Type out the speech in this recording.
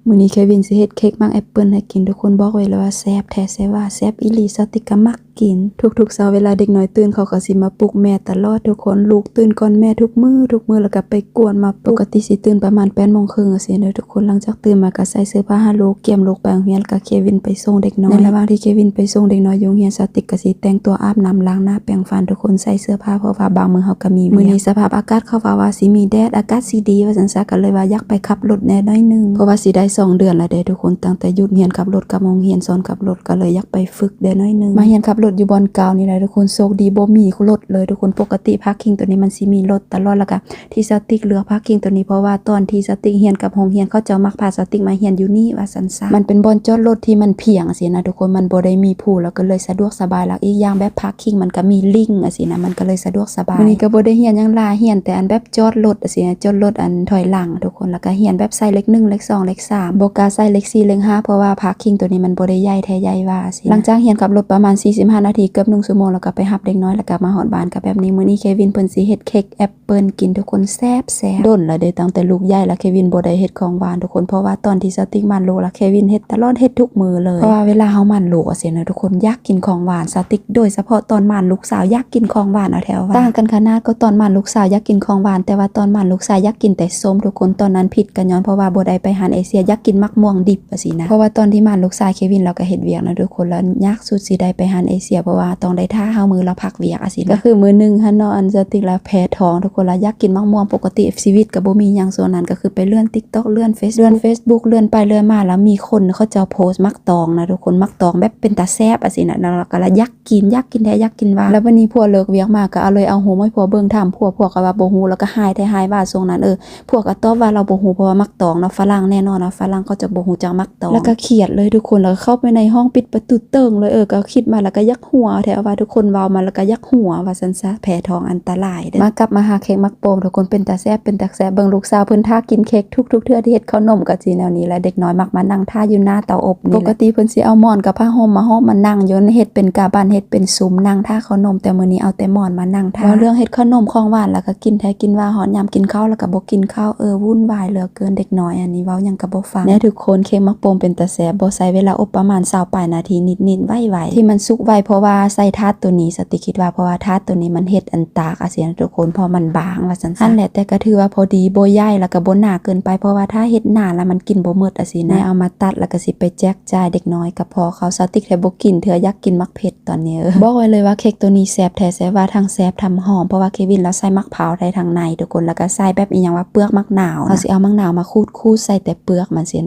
ມື້ນີ້ເຄວິນຊິເຮັດເຄັກໝາກແອັບເປິ້ນໃຫ້ກິນ ທຸກຄົນ. ບອກໄວ້ເລີຍວ່າແຊບແທ້ແຊບວ່າ ແຊບອີ່ຫຼີ. ສາວຕິກກໍມັກກິນ ທຸກໆເຊົ້າເວລາເດັກນ້ອຍຕື່ນ ເຂົາກໍຊິມາປຸກແມ່ຕະຫຼອດ ທຸກຄົນ. ລູກຕື່ນກ່ອນແມ່ທຸກມື້ ທຸກມື້ ແລ້ວກໍໄປກວນມາປຸກ. ປົກກະຕິຊິຕື່ນປະມານແປດໂມງເຄິ່ງຈັ່ງຊີ້ເດີ ທຸກຄົນ. ຫຼັງຈາກຕື່ນມາກໍໃສ່ເສື້ອຜ້າໃຫ້ລູກ ກຽມລູກໄປໂຮງຮຽນ ແລ້ວກໍເຄວິນໄປສົ່ງເດັກນ້ອຍ. ໃນລະຫວ່າງທີ່ເຄວິນໄປສົ່ງເດັກນ້ອຍຢູ່ໂຮງຮຽນ ສາວຕິກກໍຊິແຕ່ງຕົວ ອາບນ້ຳ ລ້າງໜ້າ ແປງຟັນ ທຸກຄົນ. ໃສ່ເສື້ອຜ້າ ເພາະວ່າບາງມື້ເຮົາກໍມີວຽກ. ມື້ນີ້ສະພາບອາກາດເຂົາເວົ້າວ່າຊິມີແດດ ອາກາດຊິດີວ່າຊັ້ນຊະ ກໍເລີຍວ່າຢາກໄປຂັບລົດແດ່ໜ້ອຍໜຶ່ງ ເພາະວ່າຊິໄດ້ສອງເດືອນແລ້ວເດ້ ທຸກຄົນ. ຕັ້ງແຕ່ຢຸດຮຽນຂັບລົດກັບໂຮງຮຽນສອນຂັບລົດ ກໍເລີຍຢາກໄປຝຶກແດ່ໜ້ອຍໜຶ່ງ. ມາຮຽນຂັບລົດຢູ່ບ່ອນເກົ່ານີ້ແຫຼະ ທຸກຄົນ. ໂຊກດີບໍ່ມີລົດເລີຍ ທຸກຄົນ. ປົກກະຕິພາກຄິງໂຕນີ້ມັນຊິມີລົດຕະຫຼອດ ແລ້ວກໍ ທີ່ສາວຕິກເລືອກພາກຄິງໂຕນີ້ ເພາະວ່າຕອນທີ່ສາວຕິກຮຽນກັບໂຮງຮຽນ ເຂົາເຈົ້າມັກພາສາວຕິກມາຮຽນຢູ່ນີ້ວ່າຊັ້ນຊະ. ມັນເປັນບ່ອນຈອດລົດທີ່ມັນພຽງຊີ້ນະ ທຸກຄົນ. ມັນບໍ່ໄດ້ມີພູ ແລ້ວກໍເລີຍສະດວກສະບາຍ ແລ້ວອີກຢ່າງແບບພາກຄິງມັນກໍມີລິງຈັ່ງຊີ້ນະ ມັນກໍເລີຍສະດວກສະບາຍ. ມື້ນີ້ກໍບໍ່ໄດ້ຮຽນຫຍັງຫຼາຍ ຮຽນແຕ່ອັນແບບຈອດລົດຈັ່ງຊີ້ນະ ຈອດລົດອັນຖອຍຫຼັງ ທຸກຄົນ. ແລ້ວກໍຮຽນແບບໃສ່ເລກໜຶ່ງ ເລກສອງ ເລກສາມ ບໍ່ກ້າໃສ່ເລກສີ່ ເລກຫ້າ ເພາະວ່າພາກຄິງໂຕນີ້ມັນບໍ່ໄດ້ໃຫຍ່ແທ້ໃຫຍ່ວ່າຊີ້ນະ. ຫຼັງຈາກຮຽນຂັບລົດປະມານສີ່ສິບຫ້ານາທີ ເກືອບໜຶ່ງຊົ່ວໂມງ ແລ້ວກໍໄປຮັບເດັກນ້ອຍ ແລ້ວກໍມາຮອດບ້ານກໍແບບນີ້. ມື້ນີ້ເຄວິນເພິ່ນຊິເຮັດເຄັກແອັບ ເປິ້ນກິນ ທຸກຄົນ. ແຊບໆ ດົນລະເດ້ ຕັ້ງແຕ່ລູກໃຫຍ່ລະ ເຄວິນບໍ່ໄດ້ເຮັດຂອງຫວານ ທຸກຄົນ. ເພາະວ່າຕອນທີ່ສາວຕິກໝັ້ນລູກລະ ເຄວິນເຮັດຕະຫຼອດ ເຮັດທຸກມື້ເລີຍ. ເພາະວ່າເວລາເຮົາໝັ້ນລູກຈັ່ງຊີ້ນະ ທຸກຄົນ ຢາກກິນຂອງຫວານ. ສາວຕິກໂດຍສະເພາະຕອນໝັ້ນລູກສາວ ຢາກກິນຂອງຫວານເອົາແທ້ເອົາວ່າ. ຕ່າງກັນຂະໜາດ ກໍຕອນໝັ້ນລູກສາວຢາກກິນຂອງຫວານ ແຕ່ວ່າຕອນໝັ້ນລູກຊາຍຢາກກິນແຕ່ສົ້ມ ທຸກຄົນ. ຕອນນັ້ນຜິດກໍຍ້ອນເພາະວ່າບໍ່ໄດ້ໄປຮ້ານເອເຊຍ ຢາກກິນໝາກມ່ວງດິບຈັ່ງຊີ້ນະ. ເພາະວ່າຕອນທີ່ໝັ້ນລູກຊາຍເຄວິນ ລາວກໍເຮັດວຽກນະ ທຸກຄົນ ລະຍາກສຸດຊິໄດ້ໄປຮ້ານເອເຊຍ ເພາະວ່າຕ້ອງໄດ້ຖ້າເຮົາມື້ລາວພັກວຽກຈັ່ງຊີ້ນະ. ກໍຄືມື້ໜຶ່ງຫັ້ນເນາະ ອັນສາວຕິກລາວແພ້ທ້ອງ ທຸກຄົນ ລະຢາກກິນໝາກມ່ວງ. ປົກກະຕິຊີວິດກໍບໍ່ມີຫຍັງຊ່ວງນັ້ນ ກໍຄືໄປເລື່ອນຕິກຕັອກ ເລື່ອນເຟສ ເລື່ອນເຟສບຸກ ເລື່ອນໄປເລື່ອນມາ ລະມີຄົນເຂົາເຈົ້າໂພສໝາກຕອງນະ ທຸກຄົນ. ໝາກຕອງແບບເປັນຕາແຊບຈັ່ງຊີ້ນະ ລະກໍລະຢາກ ກິນ ຢາກກິນແທ້ຢາກກິນວ່າ. ແລ້ວບັດນີ້ຜົວເລີກວຽກມາກໍເອົາເລີຍ ເອົາຮູບໃຫ້ຜົວເບິ່ງ ຖາມຜົວ ຜົວກໍວ່າບໍ່ຮູ້ ແລ້ວກໍຮ້າຍແທ້ຮ້າຍວ່າຊ່ວງນັ້ນ. ເອີ ຜົວກໍຕອບວ່າລາວບໍ່ຮູ້ ເພາະວ່າໝາກຕອງເນາະ ຝຣັ່ງແນ່ນອນວ່າຝຣັ່ງເຂົາຈະບໍ່ຮູ້ຈັກໝາກຕອງ. ແລ້ວກໍຄຽດເລີຍທຸກຄົນ ແລ້ວກໍເຂົ້າໄປໃນຫ້ອງ ປິດປະຕູເຕີງເລີຍ. ເອີ ກໍຄິດມາແລ້ວກໍຢາກຫົວແທ້ວ່າ ທຸກຄົນເວົ້າມາແລ້ວກໍຢາກຫົວວ່າຊັ້ນຊະ. ແພ້ທ້ອງອັນຕະລາຍເດີ້. ມາກັບມາຫາເຄັກໝາກໂປ່ງ ທຸກຄົນ ເປັນຕາແຊບ ເປັນຕາແຊບ. ເບິ່ງລູກສາວເພິ່ນຖ້າກິນເຄັກ ທຸກໆເທື່ອທີ່ເຮັດເຂົ້າໜົມກໍຊິແນວນີ້ແຫຼະ ເດັກນ້ອຍມັກມານັ່ງຖ້າຢູ່ໜ້າເຕົາອົບນີ້ແຫຼະ. ປົກກະຕິເພິ່ນຊິເອົາໝອນກັບຜ້າຫົ່ມມາຫ້ອມມານັ່ງຢູ່ ເຮັດເປັນກາບັນ ເຮັດເປັນຊຸມນັ່ງຖ້າເຂົ້າໜົມ ແຕ່ມື້ນີ້ເອົາແຕ່ໝອນມານັ່ງຖ້າ. ເວົ້າເລື່ອງເຮັດເຂົ້າໜົມຂອງຫວານ ແລ້ວກໍກິນແທ້ກິນວ່າ ຮອດຍາມກິນເຂົ້າແລ້ວກໍບໍ່ກິນເຂົ້າ. ເອີ ວຸ່ນວາຍເຫຼືອເກີນເດັກນ້ອຍອັນນີ້ ເວົ້າຫຍັງກໍບໍ່ຟັງ. ແນ່ທຸກຄົນ ເຄັກໝາກໂປ່ງເປັນຕາແຊບ ບໍ່ໃຊ້ເວລາອົບປະມານຊາວປາຍນາທີນິດໆ ໄວໆ ທີ່ມັນສຸກໄວ ເພາະວ່າໃສ່ຖາດໂຕນີ້ ສາວຕິກຄິດວ່າ ເພາະວ່າຖາດໂຕນີ້ມັນເຮັດອັນຕາກຈັ່ງຊີ້ນະ ທຸກຄົນ ເພາະມັນບາງວ່າຊັ້ນ. ຫັ້ນແຫຼະ ແຕ່ກໍຖືວ່າພໍດີ ບໍ່ໃຫຍ່ ແລ້ວກໍບໍ່ໜາເກີນໄປ ເພາະວ່າຖ້າເຮັດໜາແລ້ວມັນກິນບໍ່ໝົດຈັ່ງຊີ້ນະ. ແມ່ເອົາມາຕັດ ແລ້ວກໍຊິໄປແຈກຈ່າຍເດັກນ້ອຍກໍພໍເຂົາ. ສາວຕິກແທ້ບໍ່ກິນເທື່ອ ຢາກກິນໝາກເຜັດຕອນນີ້. ເອີ ບອກໄວ້ເລີຍວ່າເຄັກໂຕນີ້ແຊບແທ້ແຊບວ່າ ທັງແຊບທັງຫອມ ເພາະວ່າເຄວິນລາວໃສ່ໝາກພ້າວໄດ້ທາງໃນ ທຸກຄົນ ແລ້ວກໍໃສ່ແບບອີ່ຫຍັງວ່າ ເປືອກໝາກນາວນະ ເຮົາຊິເອົາໝາກນາວມາຂູດໆ ໃສ່ແຕ່ເປືອກມັນຊີ້ນະ.